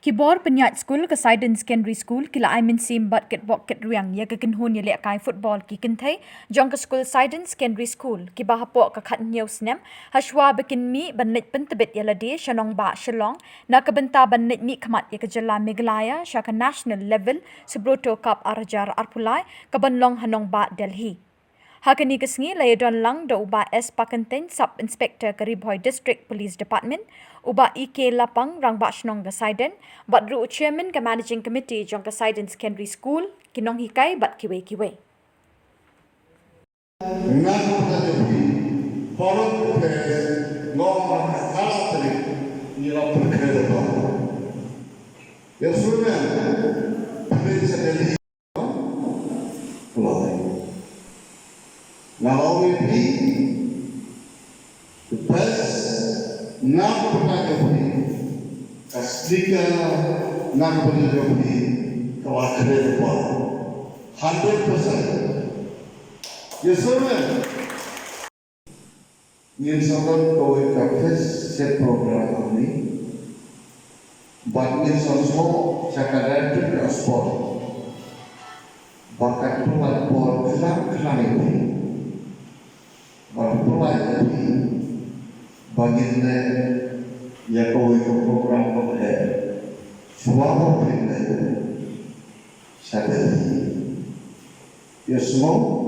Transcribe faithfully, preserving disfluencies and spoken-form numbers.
Ki bor pynïaid skul ka Saiden Secondary School ki la ai mynsiem bad kitbok kitrwiang ïa ka kynhun ïalehkai football ki kynthei jong ka skul Saiden Secondary School kiba hapoh ka khathynñiew snem hashwa ba kin mih ban leit pyntbit ïa lade sha nongbah Shillong na ka bynta ban leit mihkhmat ïa ka jylla Meghalaya sha ka national level Subroto Cup ar hajar arphew lai kaban long ha nongbah Delhi. Ha kane ka sngi la ïadon lang da u Bah S Pakyntein, Sub Inspector ka Ri Bhoi District Police Department, u Bah E K Lapang, Rangbah Shnong ka Saiden, bad ruh u Chairman ka Managing Committee jong ka Saiden Secondary School, ki nonghikai bad kiwei kiwei. Nga ka pyrthei ka phi, forum ka phi, ngong ma ka kala tarik, ngi la pyrkhat da ba. Ya sunan, pyrkhat sa Delhi. Lai. Nga la ong ïa phi, the best, nga ka pyrkhat ïa phi, ka speaker, nga ka pyrkhat ïa phi, ka la khreh ba. Hundred percent. Yes, sir, ma'am. Ngin sa don kawei ka fest set program hangne. Bad ngin sa sngewthuh sha ka director ka sport ba ka pynlait por khlem khlem ïa phi. Ba pynlait ïa phi ba ngin leh ïa kawei ka program ba ka dei shuwa ba phi leh sha Delhi. Ïa sngewthuh